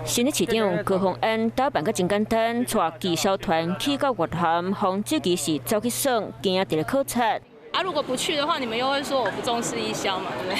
新的市長高虹安打扮甲真簡單，帶記者團去到越南，予質疑是走去耍，驚佇咧考察。啊，如果不去的話，你們又會說我不重視義消嘛，對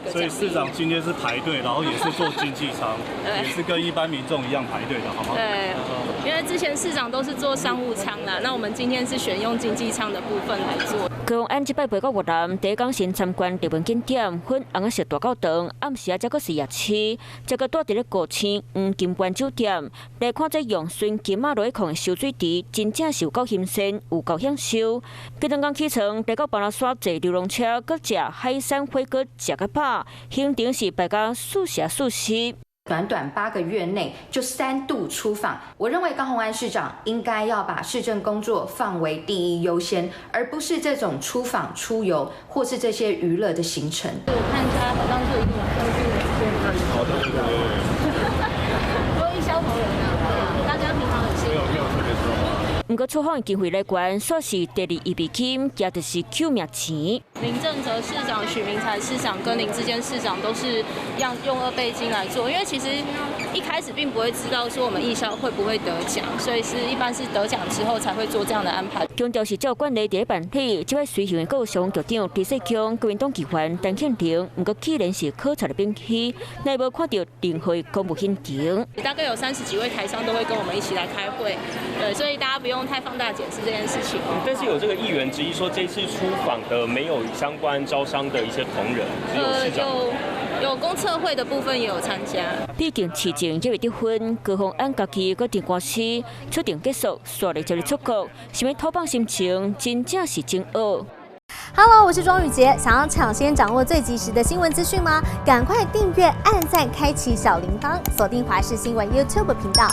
不對？所以市長今天是排隊，然後也是坐經濟艙，也是跟一般民眾一樣排隊的，好嗎？對，因為之前市長都是坐商務艙啦，那我們今天是選用經濟艙的部分來做。高虹安這擺飛到越南，第一工先參觀日本景點，粉紅色大教堂，暗時啊，才閣是夜市，才閣蹛佇咧高星黃金灣酒店來看這用純金仔落去控的燒水池，真正是有夠新鮮，有夠享受。隔兩工起床，來到巴拿沙坐遊覽車，閣食海產火鍋，食較飽，行程是排甲四舍四死。短短8個月內就三度出訪，我認為高虹安市長應該要把市政工作放為第一優先，而不是這種出訪出遊或是這些娛樂的行程。我看他好像就一個晚上是2千。好的，對對對。都義消同仁啊，大家平常很辛苦。沒有沒有特別說。毋過出訪的經費來源，煞是第二預備金，也就是救命錢。林正澤市長、許明才市長跟林智堅市長都是用二備金來做，因為其實一開始並不會知道說我們義消會不會得獎，所以是一般是得獎之後才會做這樣的安排。強調是照慣例佇咧辦理，這擺隨行的閣有消防局長陳世強、國民黨議員陳慶齡，毋過去年是考察的兵器，乃無看著任何公務行程。大概有30幾位台商都會跟我們一起來開會，對，所以大家不用太放大檢視這件事情。但是有這個議員質疑說，這次出訪的沒有相關招商的一些同仁，只有市長。有公測會的部分也有參加。畢竟市政猶未得分，高虹安家己閣陳官司出庭結束，煞來就咧出國，啥物討放心情，真正是真惡。 Hello，我是莊宇傑，想要搶先掌握最及時的新聞資訊嗎？趕快訂閱、按讚、開啟小鈴鐺，鎖定華視新聞 YouTube 頻道。